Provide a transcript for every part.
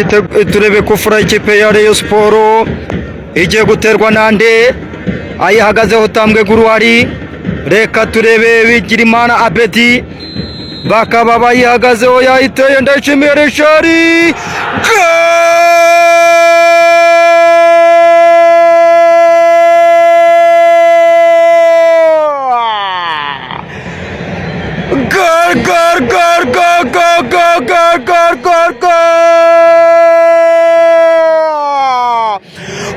Turebe kufura ikipe ya Rayon Sport igiye guterwa nande? Ayihagazeho Tambwe Guruwari. Reka turebe Bigirimana Abedi, bakaba bayihagazeho, yayiteye Ndayishimiye Richard. Gol, gol, gol, gol, gol, gol, gol, gol, gol, gol!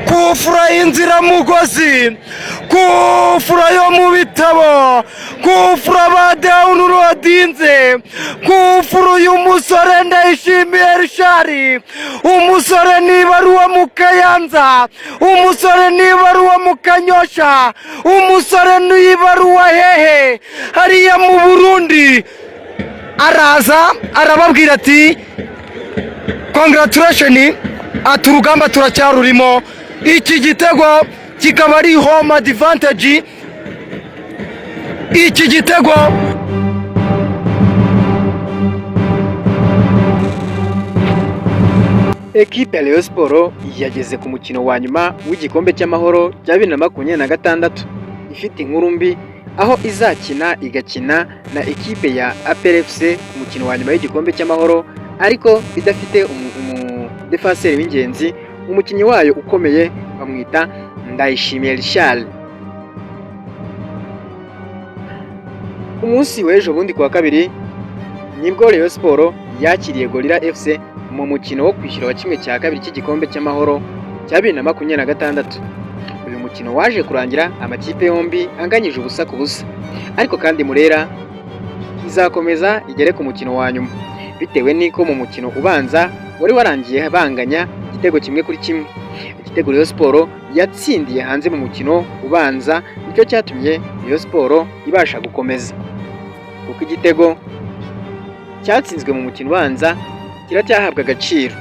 Kufura y'inziramugozi, kufura yo mu bitabo, kufura ba dawunirodinze, kufura uyu musore Ndayishimiye Richard. Umusore niba ari uwo mu Kayanza, umusore niba ari uwo mu Kanyosha, umusore niba ari uwa hehe hariya mu Burundi, araza arababwira ati: "Congratulation," ati: "Urugamba turacyarurimo." Iki gitego kikaba ari home advantage, iki gitego. Ekipe ya Rayon Sport yageze ku mukino wa nyuma w'igikombe cy'amahoro cya 2026 ifite inkuru mbi, aho izakina igakina na ekipe ya APR FC ku mukino wa nyuma w'igikombe cy'amahoro, ariko idafite umudefanseri w'ingenzi, umukinnyi wayo ukomeye bamwita Ndayishimiye Richard. Ku munsi w'ejo bundi kuwa kabiri nibwo Rayon Sport yakiriye Gorilla FC mu mukino wo kwishyura wa ½ cy'igikombe cy'amahoro cya 2026. Uyu mukino waje kurangira amakipe yombi anganyije 0-0, ariko kandi Murera izakomeza igere ku mukino wa nyuma bitewe n'iko mu mukino ubanza wari warangiye banganya igitego 1-1. Igitego Rayon Sport yatsindiye hanze mu mukino ubanza nicyo cyatumye Rayon Sport ibasha gukomeza, kuko igitego cyatsinzwe mu mukino ubanza kiracyahabwa agaciro.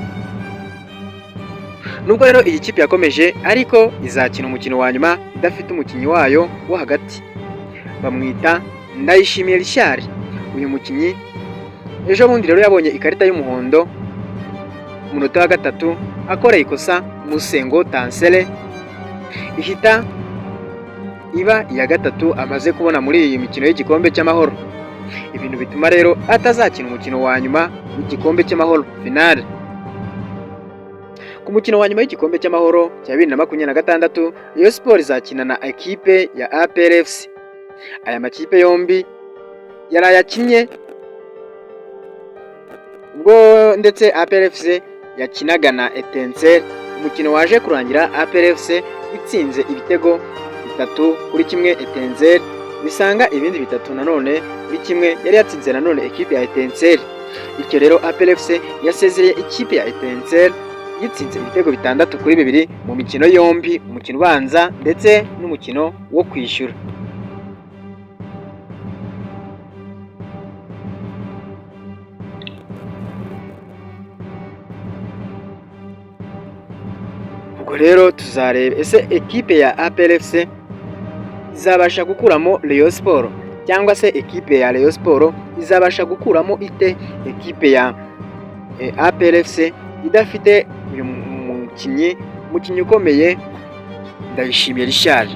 Nubwo rero iyi kipe yakomeje, ariko izakina umukino wa nyuma idafite umukinnyi wayo wo hagati bamwita Ndayishimiye Richard. Uyu mukinnyi ejo bundi rero yabonye ikarita y'umuhondo ku munota wa gatatu akoreye ikosa Musengo Tansele, ihita iba iya gatatu amaze kubona muri iyi mikino y'igikombe cy'amahoro, ibintu bituma rero atazakina umukino wa nyuma w'igikombe cy'amahoro finale. Ku mukino wa nyuma w'igikombe cy'amahoro cya 2026, Rayon Sport izakina na ekipe ya APR FC. Aya makipe yombi yaraye akinnye ubwo ndetse APR FC yakinaga na Etincelle, umukino waje kurangira APR FC itsinze ibitego 3-1 Etincelle, bisanga ibindi bitatu nanone kuri kimwe yari yatsinze nanone ekipe ya Etincelle. Bityo rero APR FC yasezereye ikipe ya Etincelle yitsinze ibitego 6-2 mu mikino yombi, umukino ubanza ndetse n'umukino wo kwishyura. Ubwo rero tuzareba ese ekipe ya APR FC izabasha gukuramo Rayon Sport, cyangwa se ekipe ya Rayon Sport izabasha gukuramo ite ekipe ya APR FC idafite uyu mukinnyi ukomeye Ndayishimiye Richard.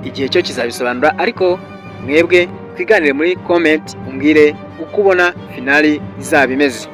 Igihe cyo kizabisobanura, ariko mwebwe twiganire muri comment umbwire uko ubona finali izaba imeze.